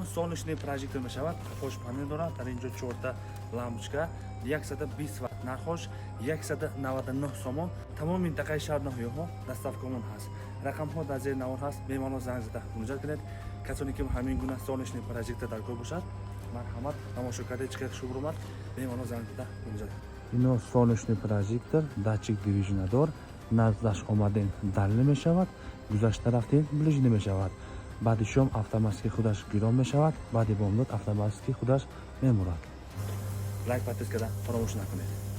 Ино солнечный прожектор мешавад, қафош панел дорад, дар инҷо чорта лампочка, 120 ватт, нархош 199 сомон. Тамоми минтақаи шаҳр, ноҳияҳо доставкамон ҳаст. Рақамҳо дар зери навор ҳаст, бемалол занг зада муроҷиат кунед. Касоне ки ҳамин гуна солнечный прожектор дар кор бошад, марҳамат, тамошо карда, чӣ қадр шубр омад, бемалол занг зада муроҷиат. Ино солнечный прожектор, датчик движения дор, наздаш омадем, дальний мешавад, гузашта рафтем, ближний мешавад. Баъди шом автоматически худаш гирон мешавад, баъди бомдод автоматически худаш мемурад. Лайк, подписка фаромӯш накунед.